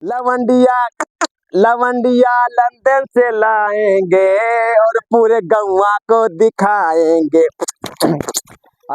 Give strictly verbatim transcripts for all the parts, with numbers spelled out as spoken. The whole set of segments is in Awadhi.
लवंडिया, लवंडिया लंदन से लाएंगे और पूरे गौवा को दिखाएंगे।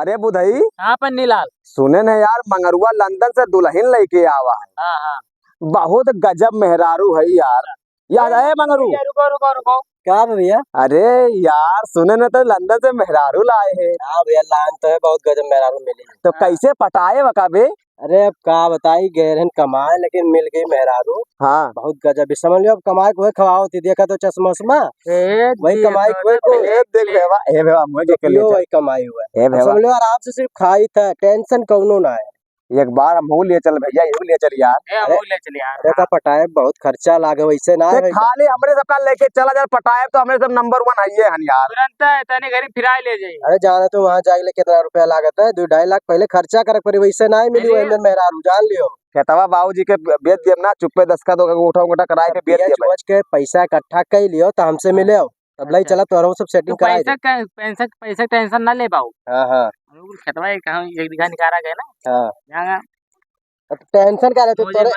अरे बुधई। हाँ पन्नीलाल। सुने न यार, मंगरुआ लंदन से दुलहिन लइके आवा है। हाँ, हाँ। बहुत गजब मेहरारू है यार। याद अरे आए मंगरू? भैया, रुको, रुको, रुको। का बा भैया? अरे यार, सुने न तो लंदन से मेहरारू लाए है। हाँ भैया, लान तो है, बहुत गजब मेहरारू मिली। तो हाँ। कैसे पटाए वका बे? अरे अब का बताई, गए रहन कमाए, लेकिन मिल गई मेहरारू। हाँ। बहुत गजब। समझ लो, अब कमाए को है, खवाओ थी, देखा तो चश्मा उश्मा। ए, वही कमाई को है। ए, देख बेवा, ए बेवा, मुझे के ले चल। वही कमाई हुआ है। ए बेवा। समझ लो, आराम से सिर्फ खाई था, tension कौनो ना है। एक बार हमहू ले चल भैया, यहू ले चल यार। ए, हमहू ले चल यार। अरे, का पटाए, बहुत खर्चा लागे, वैसे ना ते है। खाली हमरे सबका लेके चला जा, पटाए तो हमरे सब number one हइये हन यार। तुरंत तनी घरी फिराई ले जाई। अरे, जाना तो वहाँ जाए ले कितना रुपया लागत है, दो ढाई लाख पहले खर्चा करे पड़ी, वैसे ना ही मिली। अरे। वही में मेहरारू, जान लियो। खेतवा बाबूजी के बेच दियब ना, चुप्पे दस का दो का अंगूठा, अंगूठा कराए के बेच दियब। बेच के पैसा इकट्ठा कर लियो, तो हमसे मिले हो। तब लई अच्छा। चला, तोहरो सब setting कराई दे। पैसा का, पैसा, पैसा tension ना ले बाऊ। हाँ, हाँ। हम लोग खेतवा एक, हम एक बीघा निकारा गए ना। हाँ। यहाँ अब tension का ले, तू तोरे,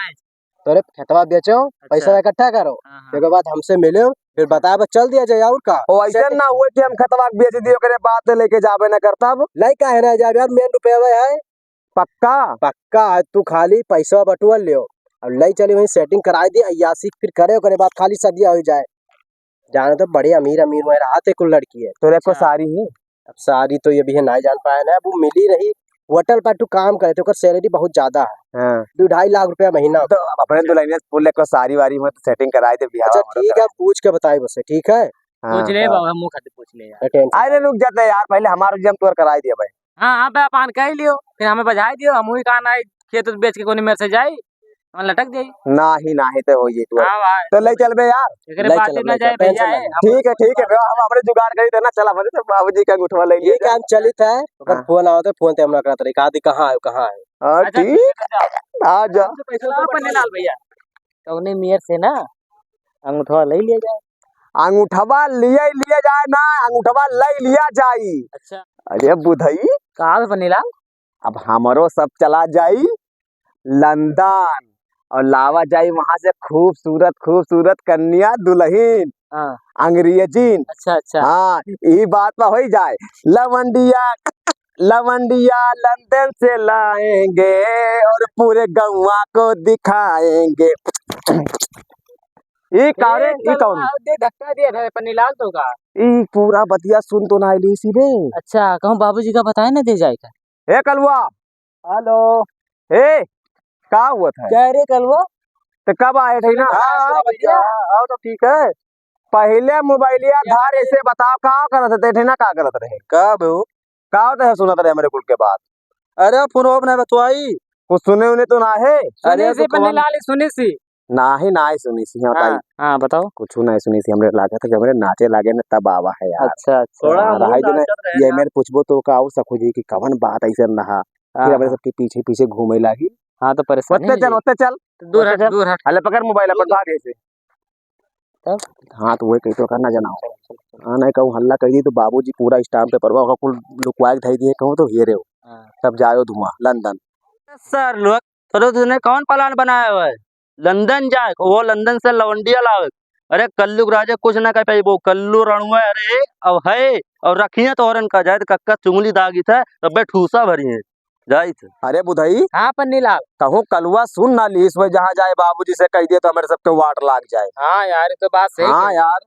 तोरे खेतवा बेचो, अच्छा। पैसा इकट्ठा करो, हाँ, हाँ। एक बाद हमसे मिलो, फिर बताए, बस चल दिया जाए, और का? ओ, ऐसे ना हुए कि हम खेतवा बेच दियो, ओकरे बाद लेके जाबे ना करता अब। लई काहे ना जाबे यार, main रुपया है। पक्का? पक्का है, तू खाली पैसा बटुआ लियो, और लई चली वहीं setting कराई दी, अय्यासी फिर करे, ओकरे बाद खाली सदिया हो जाए। जाने तो बड़े अमीर अमीर वहीं रहत है कुल लड़की है। तोरे को अच्छा। सारी है? अब सारी तो ये भी है, ना जान पाए ना, वो मिली रही, होटल पर तू काम करे थे, ओकर salary बहुत ज्यादा है। हाँ। दो ढाई लाख रुपया महीना। तो अपने दुल्हनिया से बोले को सारी वारी में तो setting कराई दे बियाह अच्छा, हमारा ठीक है, कराई। पूछ के बताई बस, ठीक है? हाँ, पूछ ले हाँ। बाबू, हम मुँह खातिर पूछ ले यार। तो tension अरे रुक जाते यार, पहले हमारा जम तोर कराई दिया भाई। हाँ, हाँ, बे, अपन कह लियो, फिर हमें बजाए दियो, हम वही कहा ना, खेत उत बेच के कोनी मेरे से जाई, हम लटक जाई। नाही, नाही, तो हो ये तू। हाँ भाई। तो ले चल बे यार। एकरे ले बात चल, ना ले जाए चल, भैया, tension है, ना ले। हम ठीक है, ठीक है, हम अपने जुगाड़ करी देना, चल, हमारे तो बाबूजी का अंगूठवा ले लिया ठीक है, जाए। हम चलित है, ओकर हाँ। फोन आवत है, फोन ते हमरा करत रही, कहा दी, "कहाँ है, कहाँ है?" हाँ, अच्छा, ठीक ठीक। है, जाओ। आ जा। पैसा हाँ, पन्ने लाल भैया। कौने मेर से ना अंगूठवा ले लिया जाए। अंगूठवा लिए लिया जाए ना, अंगूठवा ले लिया जाई। अच्छा। अरे बुधई। का बे पन्ने लाल? अब हमरो सब चला जाई लंदन और लावा जाई वहां से खूबसूरत, खूबसूरत कन्या दुल्हन, हाँ। अंग्रेजिन। अच्छा, अच्छा। हाँ, ई बात पर होई जाए। लवंडिया, लवंडिया लंदन से लाएंगे और पूरे गौवा को दिखाएंगे। ई का रे, ए, ई कौन? कलवा दे धक्का दिया था पन्नीलाल तो का? ई पूरा बतिया सुन तो ना ली सी बे। अच्छा, कहूँ बाबूजी का बताए ना दे जाए का? ए कलवा। हेलो। ए, का हुआ था? क्या रे कलवा? तो कब आए थे ना? हाँ, हाँ, भैया, आओ तो ठीक है। पहले मोबाइलिया धार ऐसे बताओ, का करत रहे? ठेना का करत रहे? का बे हो? का होता है सुनत रहे हमरे कुल के बात? अरे, फोन ओप ना बतवाई। कुछ सुने उने तो ना है? सुनी अरे, सी तो पन्ने कौन? लाल सुनी सी। नाही, नाही सुनी सी, हाँ, हाँ, ताई। हाँ, बताओ। कुछ नाही सुनी सी, हमरे लागे था कि हमरे नाचे लागे न तब आवा है यार। अच्छा, अच्छा। थोड़ा हाँ, हम रहाई देना, नाचत रहे ये ना। मेरे पूछबो तो का और सखुजी कि कवन बात ऐसे रहा। फिर हाँ, हमरे हाँ। सबके पीछे, पीछे घूमे लागी। हाँ, तो परेशानी ओत्ते है चल, जी। ओत्ते चल। तो दूर ओत्ते हट, चल। दूर हट। अले पकड़ मोबाइल अपन, दूर। भाग ऐसे। तब? हाँ, तो वही कही तो करना जना हो। हाँ, नहीं कहूँ हल्ला कह दी तो बाबूजी पूरा stamp paper वा कुल लुकवा के धई दिए, कहूँ तो हेरे हो। हाँ। तब जायो धुआं लंदन। सर लोग, तो तूने कौन plan बनाया हुआ है? लंदन जाए, वो लंदन से लवंडिया लावे। अरे कल्लू के राजा कुछ ना कर पाइबो, कल्लू रणुआ, अरे, अब है, और रखिए तो औरन का जाए तो कक्का चुंगली दागी था, तब बे ठूसा भरी है। जाइत। अरे बुधई। हाँ पन्नीलाल। कहूँ कलुआ सुन ना लीस, वही जहाँ जाए बाबूजी से कह दिए तो हमरे सबके वाट लाग जाए। हाँ यार, ये तो बात सही हाँ कही। यार।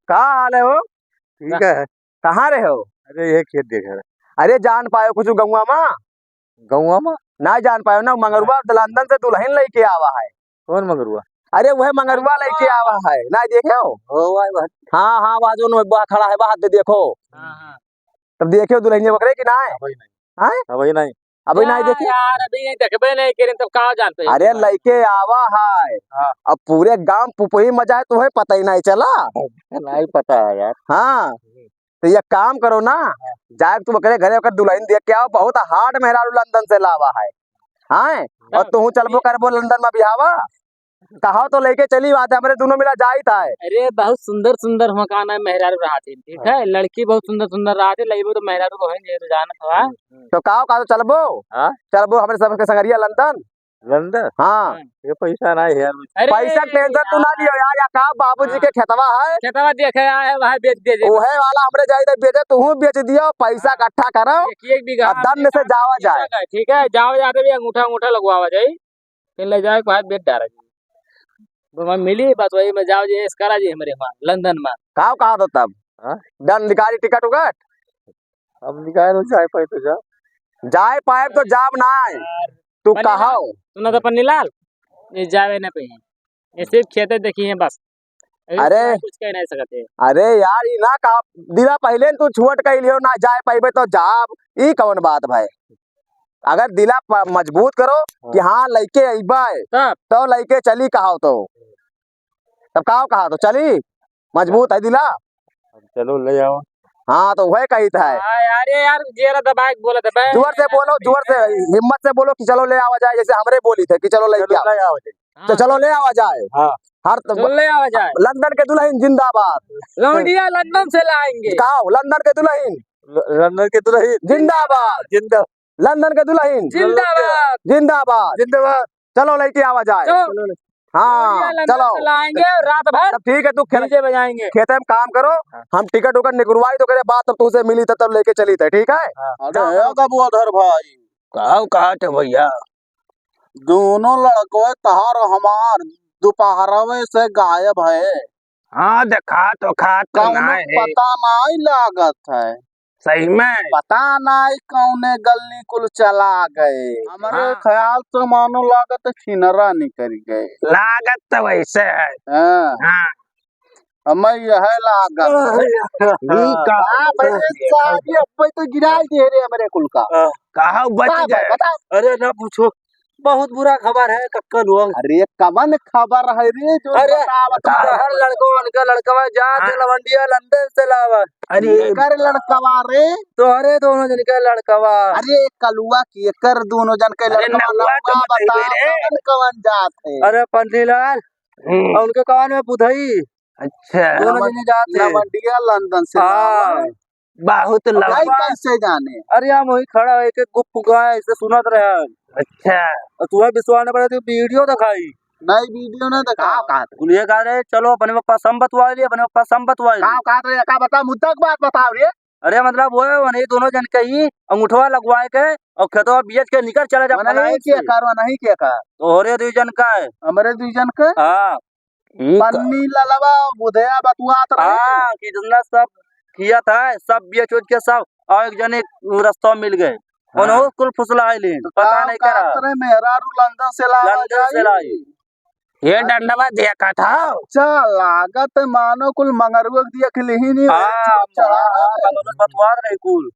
का हाल है हो? ठीक है। कहाँ रहे हो? अरे ये खेत देख रहे। अरे जान पायो कुछ गौवा मा? गौवा मा? ना जान पायो ना, मंगरुआ लंदन से दुल्हन लेके आवा है। कौन मंगरुआ? अरे वह मंगरुआ लेके आवा है, ना देखे हो? हो भाई, भाई। हाँ, हाँ, वहाँ जो नोबा खड़ा है, वहाँ दे देखो। हाँ, हाँ। तब देखे हो दुल्हनिया बकरे कि ना है? अबही नहीं। हैं? अबही नहीं। अबही नहीं देखे? यार, अभी नहीं देखबे नहीं करें, तब का जानते हैं? अरे, लइके आवा है। हाँ। अब पूरे गांव पुपही मजा है, तुम्हें पता ही नहीं चला। नहीं पता है यार। हाँ। तो ये काम करो ना, जाए तू ओकरे घरे, ओकर दुल्हन देख के आओ, बहुत hard मेहरारू लंदन से लावा है। हाँ? और हाँ। तू चलबो करबो लंदन में बिहावा? कहो तो लेके चली बात है, हमरे दोनों मिला जाइत है। अरे, बहुत सुंदर सुंदर मकान है, मेहरारू रहत है, ठीक है? हाँ। लड़की बहुत सुंदर सुंदर रहत है, लइबो तो मेहरारू को है, ये तो जानत हो, हाँ? हम्म, हम्म। तो का, का तो चलबो? हाँ? चलबो हमरे सबके संगरिया लंदन? लंदन? हाँ। हाँ। ये पैसा नाहीं है यार। अरे पैसा के tension तू ना यार। लियो यार, या का बाबूजी हाँ। के खेतवा है? खेतवा देखे आए हैं, वहाँ बेच दे जे। ओहे वाला हमरे जाई दे बेचे, तू बेच दियो, पैसा इकट्ठा करो, एक, एक बीघा और दंड से जावा जाए। ठीक है, जावा जाते भी अंगूठा, अंगूठा लगवावा जाए, फिर ले जाए, बाहर बेच डारा जी। तो मैं मिली बात वही में जाओ जी, ऐस करा जी हमरे वहाँ, लंदन में। का कहा तो तब? हाँ? दंडाधिकारी टिकट उकट? अब निकाल जाए पाए तो जा। जाए पाए तो जाब ना आए। यार, तू पन्नी कहो। लाल, सुना तो पन्नी लाल, ये जावे ना पे। ये सिर्फ खेते देखी हैं बस। अरे अरे। कुछ कह नहीं सकते। अरे यार, ई ना कहा, दिला पहले न तू छुअट कह लियो ना, जाए पाइबे तो जाब, ई कौन बात भाई? अगर दिला प-, मजबूत करो कि हाँ। हाँ, लइके अइबे, तब? तो लइके चली कहाओ तो। तब का कहा तो चली? मजबूत है दिला? चलो ले आओ। हाँ, तो वह कही था। हाँ, अरे यार, जेरा दबाए के बोला था बे। जोर से बोलो, जोर से, हिम्मत से बोलो कि चलो ले आवा जाए, जैसे हमरे बोली थे कि चलो लेके चलो आओ। ले आओ जाए। तो हाँ। चलो ले आवा जाए। हाँ। हर तो चलो ले आवा जाए। लंदन के दुल्हन जिंदाबाद। लौंडिया लंदन से लाएंगे। कहो, लंदन के दुल्हन। ल-, लंदन के दुल्हन। जिंदाबाद। जिंदा-, लंदन के दुल्हन। जिंदाबाद। जिंदाबाद। जिंदाबाद। चलो लेके आवा जाए। चलो। हाँ, लौंडिया लंदन चलो। से लाएंगे और रात भर। तब ठीक है, तू खेत, डीजे बजाएंगे। खेते में काम करो, हाँ। हम टिकट उकट निकलवाई तो करे बात, तब तुमसे मिली तो तब लेके चली थे, ठीक है? हाँ। अरे जाओ, जाओ। गबुआधर भाई। कहो, कहा थे भैया? दोनों लड़कवे तहार हमार दोपहरवे से गायब है। हाँ, देखा तो खा तो कौनो ना है। पता नाहीं लागत है। सही में? पता नाहीं कौने गली कुल चला गए। हमरे हाँ। ख्याल से मानो लागत छिनरा निकल गए। लागत तो वैसे है। हाँ। हाँ। हमें यह लागत है। ई का हाँ, भाई, साहब, ये अब्बे तो गिराई दे रे हमरे कुल का। हाँ। कहाँ बच का गए? बता? अरे ना पूछो, बहुत बुरा खबर है कक्का लोग। अरे कवन खबर है रे जो अरे, बतावत बा? तोहर लड़को, उनका लड़कवा जात है हाँ। लवंडिया लंदन से लावा। अरे। एकर लड़कवा रे। तोहरे दोनों जन के लड़कवा। अरे कलुआ की एकर दोनों जन के अरे लड़कवा, नौवा तो लड़कवा बताइबे बताओ रे। कवन कवन जात है? अरे पन्नीलाल, हम्म। और उनके कवन में बुधई? अच्छा। दोनों जने जात है। लवंडिया लंदन से हाँ। लावा। बहुत अब भाई लंबा। कैसे जाने? अरे, हम वही खड़ा है, एक एक गो फुका है, ऐसे सुनत रहे। अच्छा। और तुम्हें विश्वास न पड़े तो वीडियो दिखाई। नहीं, वीडियो ना दिखाओ। का, का? बोलिए का रे, चलो अपने पप्पा सम बतवा लिए, अपने पप्पा सम बतवा लिए। का, का तो ये का बता, मुद्दा की बात बताओ रे। अरे, मतलब वो है, वही दोनों जन के ही अंगूठवा लगवाए के और खेतवा बेच के निकल चला जा मने पलायन के से। कर, नहीं के कर। तो हो रे दुई जन का है। हमरे दुई जन का? हाँ। ई का- पन्नी ललवा बुधया बतुआत रहे। हाँ, कि जितना सब किया था, सब बेच उच के सब, और एक जने रस्ता मिल गए। हाँ। उन्हों कुल फुसला लेन, तो पता का नहीं करा। कहत रहे, मेहरारू लंदन से लावा लंदन से जाई। लाई। ये डंडवा देखा था। अच्छा, लागत है मानो कुल मंगरुआ के देख लिही नहीं, हाँ, चढ़ा हाँ, है। बतुआत रहे कुल।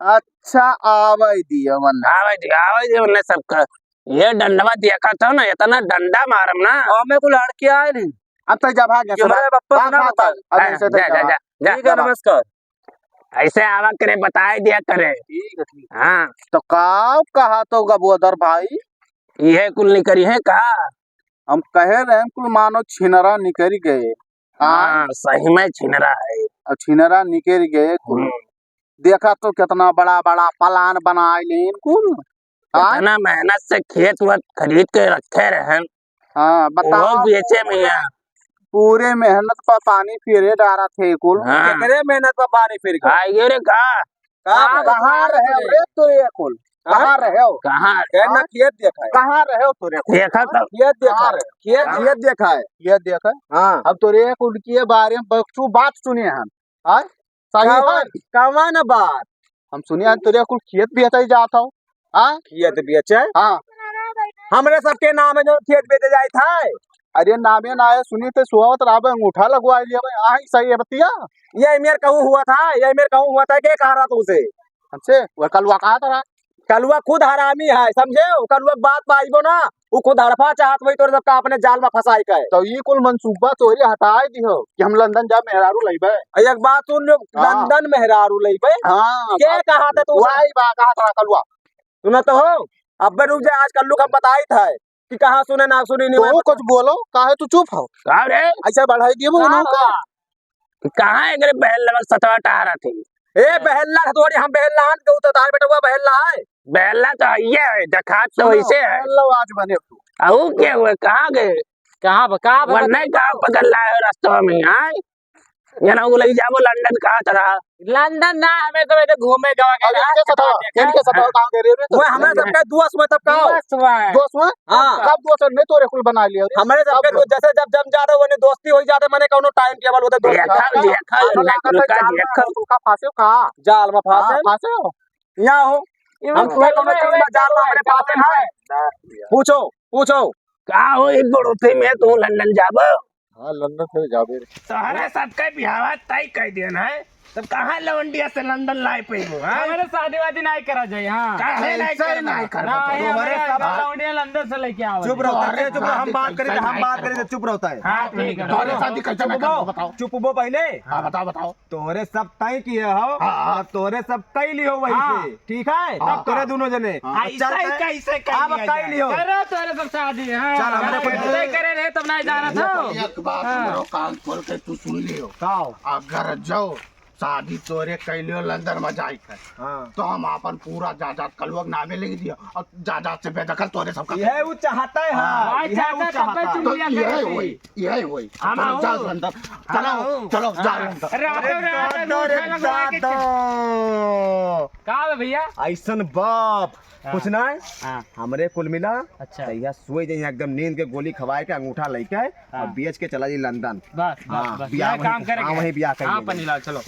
अच्छा, आवे दियो मन्ने। आवे दियो, आवे दियो मन्ने सबका। ये डंडवा देखा था ना, इतना डंडा मारम ना। हमें को लड़के आए नहीं। अब तो जब भाग गया, ये हमारे पप्पा भाग, सुना भाग, बता। भाग। अरे हाँ, ऐसे तो जा, जा, जवाब। जा, जा, ठीक है, जवाब। नमस्कार। ऐसे आवा करे, बताए दिया करे। ठीक है, ठीक है। हाँ। तो का कहा तो गबोदर भाई? ये कुल निकरी है का? हम कहे रहे कुल मानो छिनरा निकरी गए। हाँ, हाँ। सही में छिनरा है। और छिनरा निकरी गए कुल। हम्म। देखा तो कितना बड़ा बड़ा plan बनाए लेन कुल। हाँ? इतना मेहनत से खेत वत खरीद के रखे रहन। हाँ, बताओ। वो बेचे में है। पूरे मेहनत पर पानी फिरे डारा थे कुल। हाँ। केकरे मेहनत पर पानी फिर गए? हाँ, ये रे का? कहाँ हाँ, रहे? कहाँ रहे रे? रे तो ये कुल? हाँ? कहाँ रहे हो? कहाँ? कहना हाँ? खेत देखा है। कहाँ रहे हो तोरे कुल? देखा तो। खेत देखा कहाँ है। रहे? खेत, हाँ। खेत देखा है। खेत देखा है? हाँ। अब तोरे कुल के बारे में बकचू बात सुने हम। आय? सही कवन, है? कवन बात? हम सुने आज तोरे कुल खेत बेचे जात हो। हाँ? खेत बेचे? हाँ। हमरे सबके नाम है जो खेत बेचे जाए था। अरे नामे ना आए, सुनी तो सुहावत राबे अंगूठा लगवा लिया भाई। हाँ, सही है बतिया। ये मेर कहूँ हुआ था, ये मेर कहूँ हुआ था, के कहा रहा तुमसे? हमसे? वो कलुआ कहा था? कलुआ खुद हरामी है, समझे? वो कलुआ के बात पे आइबो ना, वो खुद हड़फा चाहत वही तोरे सबका अपने जाल में फंसाई के। तो ये कुल मंसूबा तोरे हटाए दिहो कि हम लंदन जा मेहरारू लइबे। एक बात सुन लो, हाँ। लंदन मेहरारू लइबे? हाँ। के कहा था तू? वही बा, कहा था कलुआ। सुना तो हो, अब रुक जा, आज कल्लू का हम बताई था कि कहाँ सुने ना सुनी नहीं तू मैं कुछ बोलो, काहे तू चुप हो? का रे? ऐसा बढ़ाई दिए वो का ना। हुआ? कहाँ एकरे बहन लगन सतवा टहरा थे? ए, बहन लग थोड़ी, हम बहन लहन के उतर तार बेटा हुआ बहन लहाए। बेला तो हइये है, देखात तो सुनो, वैसे है। बेला आज बने तू। अउ के हुए, कहाँ गए? कहाँ ब-, कहाँ वो भगत नहीं, कहाँ पकड़ लाए हो रास्ता में, आय? जना वो लई जाबो लंदन, कहाँ चला? लंदन ना, हमें तो इधर घूमे गवा के अरे, इनके साथ आओ, इनके साथ आओ, कहाँ गए रे? वो हमें सबके दोस्त हुए तब का? दोस्त हुए। दोस्त हुए? हाँ। कब दोस्त हुए? मैं तो रेकुल बना लिया रे। हमारे सबके दोस्त, जैसे जब जम जाते, वो दोस्ती हो जाते, माने कौनो time table होते, दोस्त देखा, का। देखा, हमारे देखा, का देखा। का फांसे हो का? जाल में फांसे? हाँ, फांसे हो। यहाँ हो। हम तुम्हें कौनो चीज में जाल में हमारे फांसे ना है। पूछो, पूछो। का हो, एक बड़ोते में तू लंदन जाबो? हाँ, लंदन से जाबे रे। तोहरे सबके बिहावा तय कर देन है, तब कहाँ लवंडिया से लंदन लाए पैबो, हाँ? हमारे शादी वादी नहीं करा जाए, हाँ। काहे नहीं कैसे करना? नहीं करना? नहीं, तुम्हारे हमारे सब लवंडिया लंदन से लेके आओ। चुप रहो, तोहरे चुप रहो, हम शादी बात करी, कैसे हम नहीं बात करी, करबो? चुप रहो, तय। हाँ, ठीक है। तोहरे शादी कैसे नहीं चुप हो, करबो, बताओ। चुप हो पहले। हाँ, बताओ, बताओ। तोहरे सब तय किए हो, हाँ। अब तोहरे सब तय लियो वही हाँ। से, ठीक है? हाँ। तोहरे दोनों जने। हाँ। अब चल ऐसे तय। कैसे कर अब लिया तय जाए? लियो। करो तोहरे सब शादी, हाँ। चल, हमरे हाँ, कुछ तय करे रहे तब नहीं जाना था। एक बात हाँ। हमरो कान खोल के तू सुन लियो। का हो? अगर जो शादी तोरे कैलियो लंदन में जाए के, हाँ। तो हम अपन पूरा जायदाद कलुआ के नामे लिख दियो और जायदाद से बेदखल तोरे सबका यह वो चाहता है, हाँ, हाँ, यह वो चाहता है, चाहता है। तो यह वही, यह वही। हम चलो, आओ। जाओ अंदर। हम चलो, आओ। चलो, जाओ हाँ। अंदर। अरे, अरे, रातों रात दादो, मुंह रे उठा लगवा के दादो। का बे भैया? ऐसन बाप, हाँ। कुछ ना है। हाँ। हमरे कुल मिला, अच्छा। तैया सोई जाइए एकदम नींद के गोली खवाए के अंगूठा लेके हाँ। और बेच के चला जाइए लंदन। बस, बस, हाँ, बस। बियाह यह वहीं काम करे हाँ, के। वहीं बियाह करेंगे। हाँ, पन्नीलाल, चलो।